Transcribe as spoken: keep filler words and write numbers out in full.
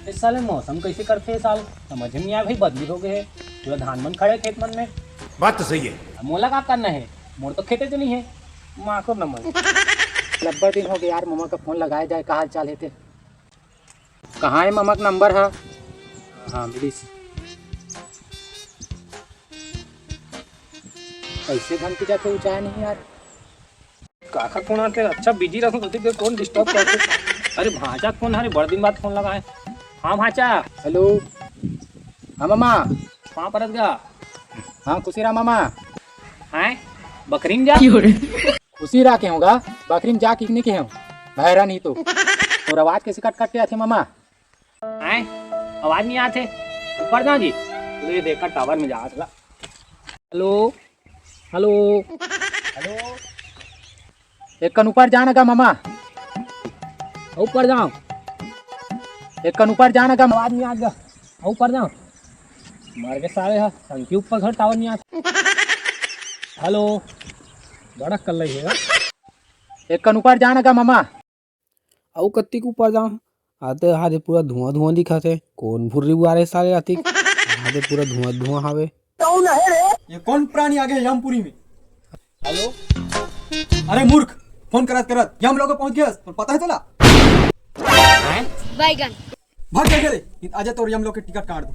ए साले, मौसम कइसे करथे ए साल, समझ में नइ आय भाई, बदली हो गे हे, पूरा धान मन खड़े खेत मन में। बात तो सही है। अब मोला का करना हे, मोर तो खेते तो नइ हे। माखुर नंबर। लब्बड़ दिन हो गे यार, ममा का फोन लगाए जाए, का हाल चाल हे ते। कहाँ हे ममा का नंबर हा? हाँ, मिलिस। कइसे घंटी जाके उचाय नहीं यार। काखर फोन आथे? अच्छा, बिजी रहिथों, सोचे कोन डिस्टर्ब करथे। अरे भांचा के फोन हरे, बड़ दिन बाद फोन लगाए। हाँ भांचा। हेलो। हाँ ममा। कहाँ परत गा? हाँ खुशी रहा ममा। हैं? बकरी में जा? खुशी रहा के हों गा, बकरी में जा कि नहीं के हों। भैरा नहीं तो। तोर आवाज कइसे कट कट के आथे ममा? हैं? आवाज नइ आथे। ऊपर जा जी। ले देखा टावर में जा गा। हेलो। हेलो। हेलो। एक कन ऊपर जा ना गा ममा। ऊपर जाओ। एक कन ऊपर जा ना गा, आवाज नइ आत गा। ऊपर जाओ। मर गे साले हा, संकी ऊपर घर टावर नइ आत। हेलो। बड़ा कल्ला हे। एक कन ऊपर जा ना गा ममा। अउ कत्ती के ऊपर जाओ। आते हादे पूरा धुआं धुआं दिखत हे। कोन भुर्री उड़ारे साले राती? हादे पूरा धुआं धुआं हावे। ये कोन प्राणी आगे हे यमपुरी में? हेलो। अरे मूर्ख, फोन करत करत यमलोक पहुंच गेस, तोला पता हे तोला? बैगन। भाग जा रे, आजा तोर यमलोक के टिकट काट दूं।